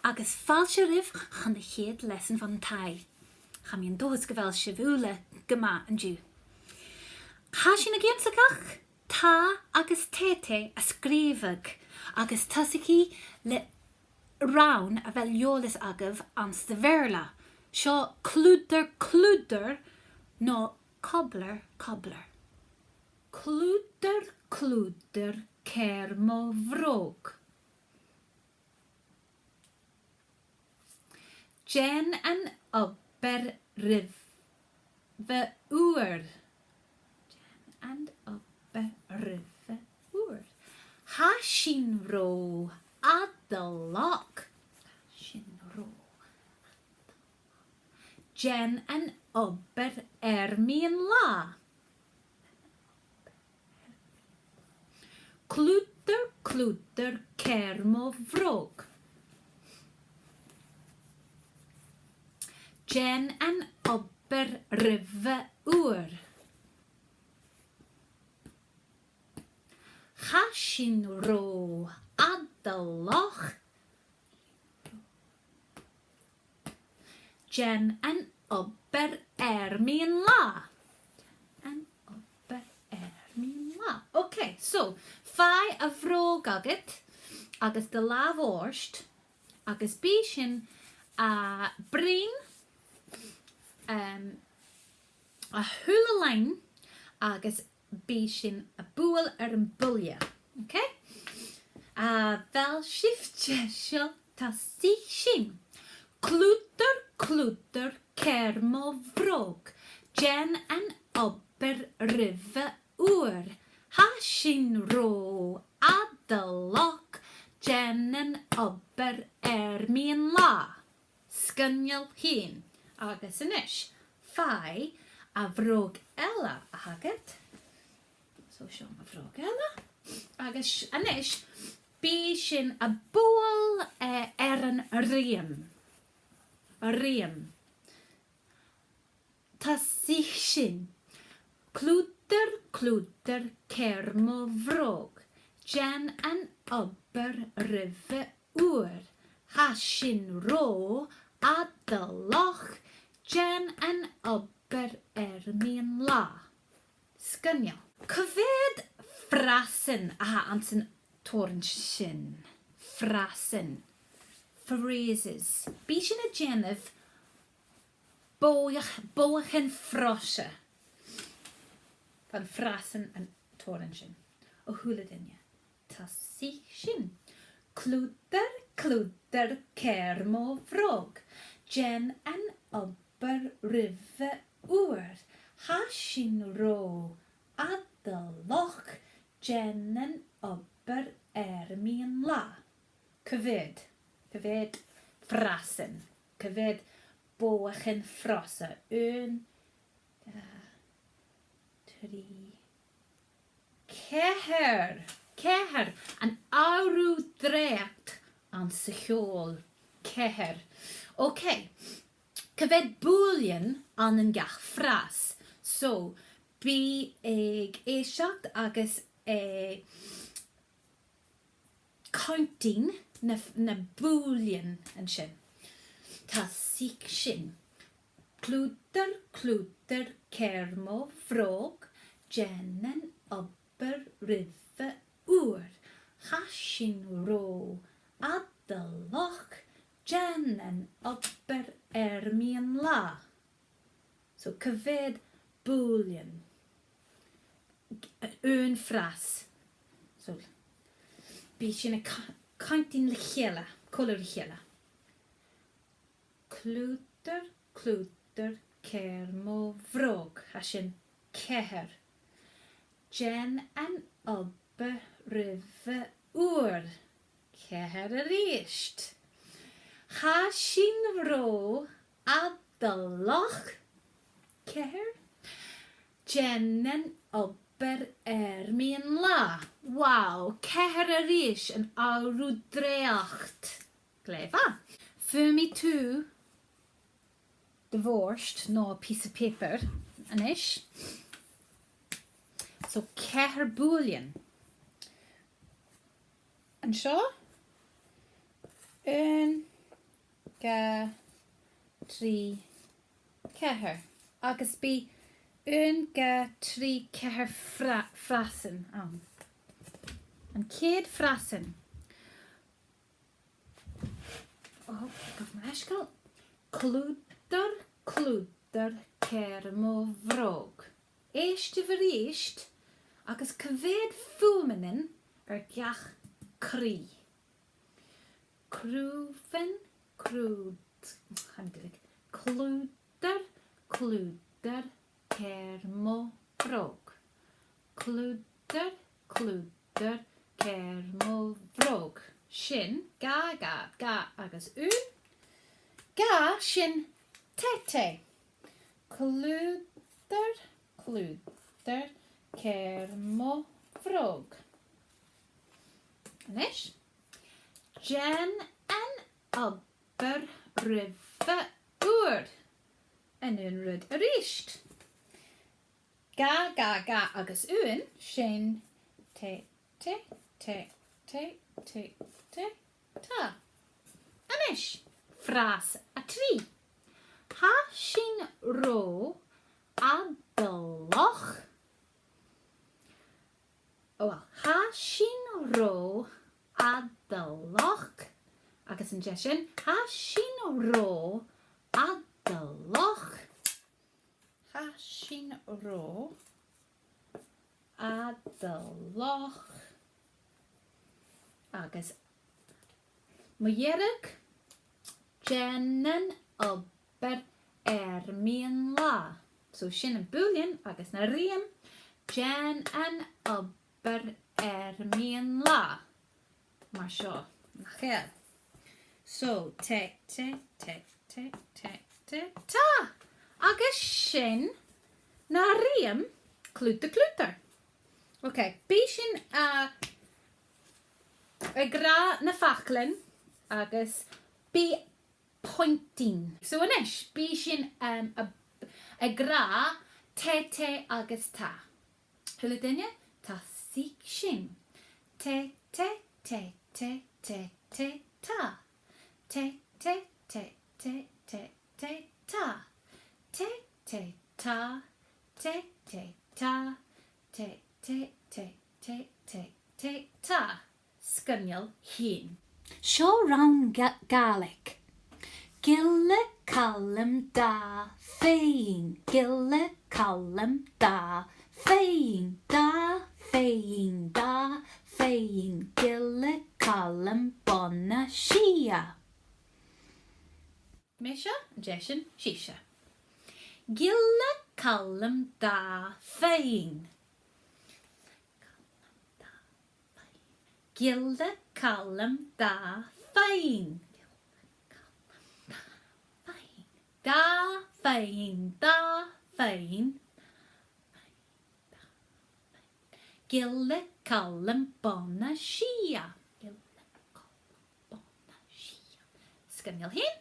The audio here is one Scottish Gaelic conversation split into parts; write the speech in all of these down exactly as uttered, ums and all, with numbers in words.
Agus fàilte oirbh chun a' chiad leasan bhon taigh. Tha mi an dòchas gu bheil sibh uile gu math an-diugh. Tha sinn ag ionnsachadh tà agus tè-tè a sgrìobhadh, agus tòisichidh le rann a bheil eòlas agaibh anns a' Bheurla. Seo cludair cludair no cobbler cobbler. Cludair cludair, cer mo bhròg. Dèan an obair roimhe uair. Dèan an obair roimhe uair. Tha sin ro fhadalach. Tha sin ro fhadalach. Dèan an obair air meadhan-latha. Cludair cludair, cer mo bhròg. Dèan an obair roimhe uair. Tha sin ro fhadalach. Dèan an obair air meadhan-latha. An obair air meadhan-latha. Ok, so, faigh a' bhròg agad agus do làmh-òird, agus bidh sinn a' bruidhinn, um, a h-uile line agus bidh sinn a' bualadh air a' bhuille. Ok? A bheil sibh deiseil? Tòisichidh sinn. Cludair cludair, cer mo bhròg. Dèan an obair roimhe uair. Tha sin ro fhadalach. Dèan an obair air meadhan-latha. Sgoinneil fhèin. Agus a-nis, faigh a' bhròg eile agad. So seo mo bhròg eile. Agus a-nis, bidh sinn a' bualadh, eh, air an ruitheam. Ruitheam. Tòisichidh sinn. Cludair cludair, cer mo bhròg. Dèan an obair roimhe uair. Tha sin ro fhadalach. Dèan an obair air meadhan-latha. Sgoinneil. Cia mheud frasan a th' anns an t-òran sin? Frasan. Phrases. Bidh sinn a' dèanamh bogha-, bogachan froise bhon phrasan an t-òran sin. A h-uile duine. Tòisichidh sinn. Cludair cludair, cer mo bhròg. Dèan an obair roimhe uair. Tha sin ro fhadalach. Dèan an obair air meadhan-latha. Cia mheud? Cia mheud frasan? Cia mheud bogachan froise? Aon, dhà, trì, ceithir. Ceithir. An aon rud dreuchd anns a' cheòl. Ceithir. Ok. Cia mheud boolean ann an gach fras? So, bi ag èisteachd agus, eh, counting na, na boolean an sin. Tòisichidh sinn. Cludair cludair, cer mo bhròg. Dèan an obair roimhe uair. Tha sin ro fhadalach. Dèan an obair air meadhan-latha. So, cia mheud boolean? Aon fras. So, bidh sinn a' ca-, counting le chèile, còmhla ri chèile. Cludair cludair, cer mo bhròg. Tha sin ceithir. Dèan an obair roimhe uair. Ceithir a-rithist. Tha sin ro fhadalach. Ceithir. Dèan an obair air meadhan-latha. Wow, ceithir a-rithist, an aon rud dreuchd. Glè mhath. Feumaidh tu do bhòrd no pìos pàipeir a-nis. So, ceithir boolean. An seo? Aon, dhà, trì, ceithir. Agus bidh aon, dhà, trì, ceithir fra-, frasan ann. An ceud frasan. Ò, gabh mo leisgeul. Cludair, cludair, cer mo bhròg. Èistibh a-rithist agus coimhead fuaimeannan air gach cridhe. Craobhan, crud-, chan eil. Cludair, cludair, cer mo bhròg. Cludair, cludair, cer mo bhròg. Sin dhà, dhà, dhà agus aon. Dhà, sin tè-tè. Cludair, cludair, cer mo bhròg. A-nis, dèan an obair roimhe uair. An aon rud a-rithist. Dhà, dhà, dhà agus aon, sin tè, tè, tè, tè, tè, tè, tà. A-nis, fras a trì. Tha sinn ro fhadalach. Ò, uill, tha sinn ro fhadalach. Agus an dèidh sin, tha sinn ro fhadalach. Tha sinn ro fhadalach. Agus mu dheireadh, dèan an obair air meadhan-latha. So sin am boolean agus na ruitheam, dèan an obair air meadhan-latha. Mar seo, nach eil? So, tè, tè, tè, tè, tè, tè, tè, tà. Agus sin na ruitheam cluda cludair. Ok, bidh sinn, uh, ag ràdh na faclan agus bidh pointing. So a-nis, bidh sinn, um, a, ag ràdh tè, tè agus tà. A h-uile duine, tòisich sinn. Tè, tè, tè, tè, tè, tè, tà. Tè, tè, tè, tè, tè, tè, tè, tà. Tè, tè, tà. Tè, tè, tè, tè, tè, tè, tè, tè, tà. Sgoinneil fhèin. Seo rann Ga-, Gàidhlig. Gille Calum dà pheinn, Gille Calum dà pheinn, dà pheinn, dà pheinn, Gille Calum bun-na-sìthean. Mise, an dèidh sin, sibhse. Gille Calum dà pheinn. Gille Calum dà pheinn. Dà pheinn, dà pheinn. Gille Calum bun-na-sìthean. Gille Calum bun-na-sìthean. Sgoinneil fhèin.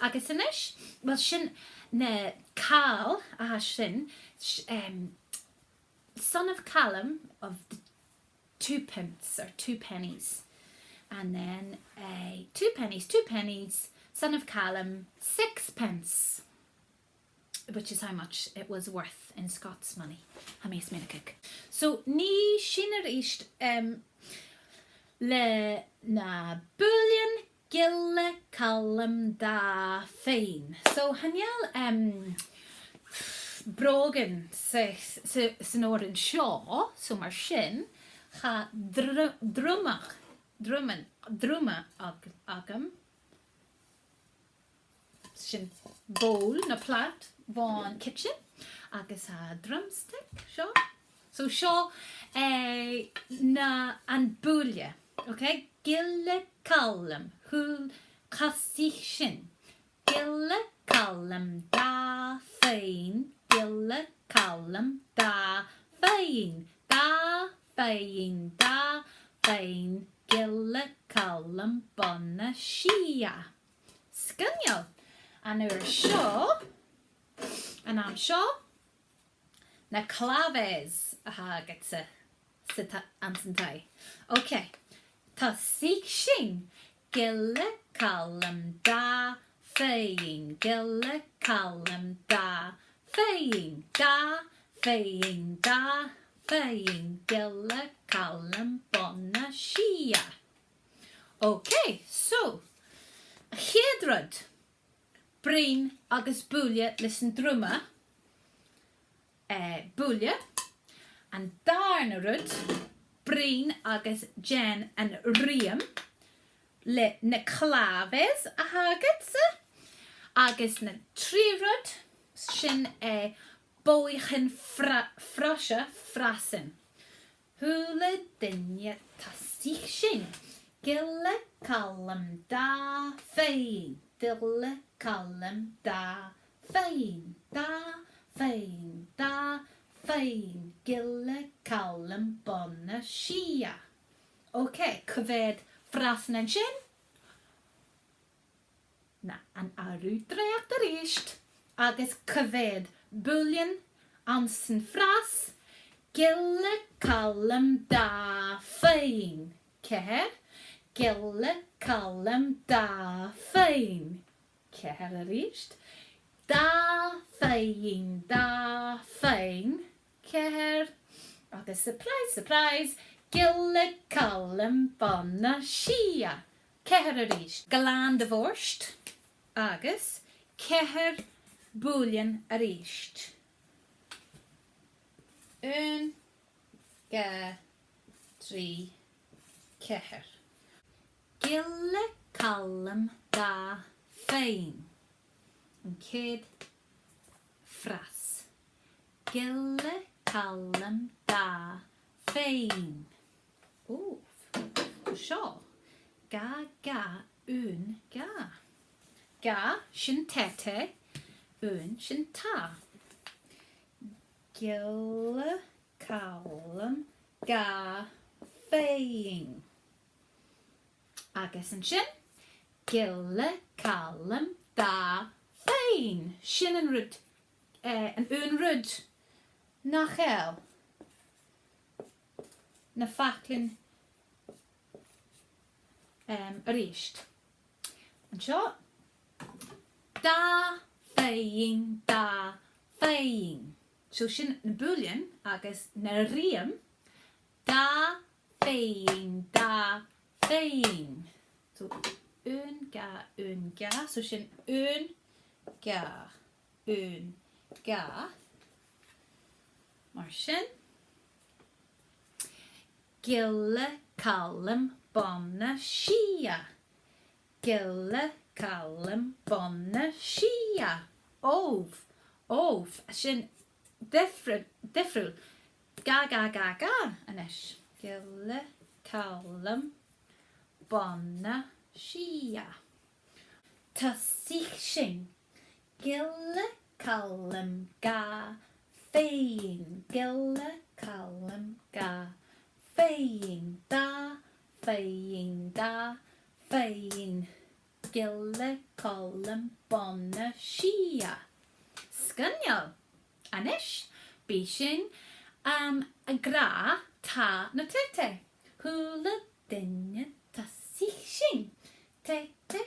Agus a-nis, uill, sin na càil a tha sin, s-, em, son of Calum of the twopence or two pennies. And then, uh, two pennies, two pennies, son of Calum, sixpence, which is how much it was worth in Scots money. Tha mi a' smaoineachadh. So, nì sinn a-rithist, um, le na boolean Gille Calum dà pheinn. So, chan eil, um, brògan sa, sa, san òran seo, so mar sin, tha dr-, drumach, druman, druma ag-, agam. Sin bowl no plate bhon kitchen, agus tha drumstick seo. So seo, eh, na, am buille, ok? Gille Calum, a h-uile, tòisich sinn. Gille Calum dà pheinn, Gille Calum dà pheinn, dà pheinn, dà pheinn, Gille Calum bun-na-sìthean. Sgoinneil. An uair seo, an àm seo, na claves a th' agadsa sa ta-, anns an taigh. Ok. Tòisich sinn. Gille Calum dà fhèin, gille Calum, dà fhèin, dà fhèin, dà fhèin, gille Calum, bun-na-sia. Ok, so, a' chiad rud, bruidhinn agus buail leis an druma, eh, buail. An dàrna rud, bruidhinn agus dèan an ruitheam le na claves a th' agadsa, agus an treas rud, sin, eh, bòidhchean fra-, froise, frasan. A h-uile duine, tòisich sinn. Gille Calum, dà fhèin, gille Calum, dà fhèin, dà fhèin, dà fhèin, gille Calum, bun-na-sia. Ok, coimhead frasan an sin. Na, an ath rud, dreuchd a-rithist. Agus coimhead buillean anns an fhras, gille Calum, dà fhèin. Ceithir, gille Calum, dà fhèin. Ceithir a-rithist. Dà fhèin, dà fhèin. Ceithir. Agus surprise, surprise, gille Calum, bun-na-sia. Ceithir a-rithist. Glan do bhòrd. Agus ceithir buillean a-rithist. Aon, dhà, trì, ceithir. Gille Calum, dà fhèin. An chéad fras. Gille Calum, dà fhèin. Ò, seo. Dhà, dhà, aon, dhà. Dhà, sin tète. Aon, sin tà. Gille Calum, dhà fhèin. Agus an sin, gille Calum, dà fhèin. Sin an rud, eh, an aon rud. Nach eil? Na faclan, em, a-rithist. An seo. Dà fhèin, dà fhèin. So sin na buillean agus na ruitheam. Dà fhèin, dà fhèin. So aon, dhà, aon, dhà. So sin aon, dhà, aon, dhà. Mar sin. Gille Calum, bun-na-sia. Gille Calum, bun-na-sia. Obh, obh, sin difriu-, difriuil. Dhà, dhà, dhà, dhà a-nis. Gille Calum, bun-na-sia. Tòisich sinn. Gille Calum, dhà fhèin, gille Calum, dhà fhèin, dà fhèin, dà fhèin, gille Calum, bun-na-sia. Sgoinneil. A-nis, bidh sinn, um, ag ràdh tà no tète. A h-uile duine, tòisich sinn. Tète,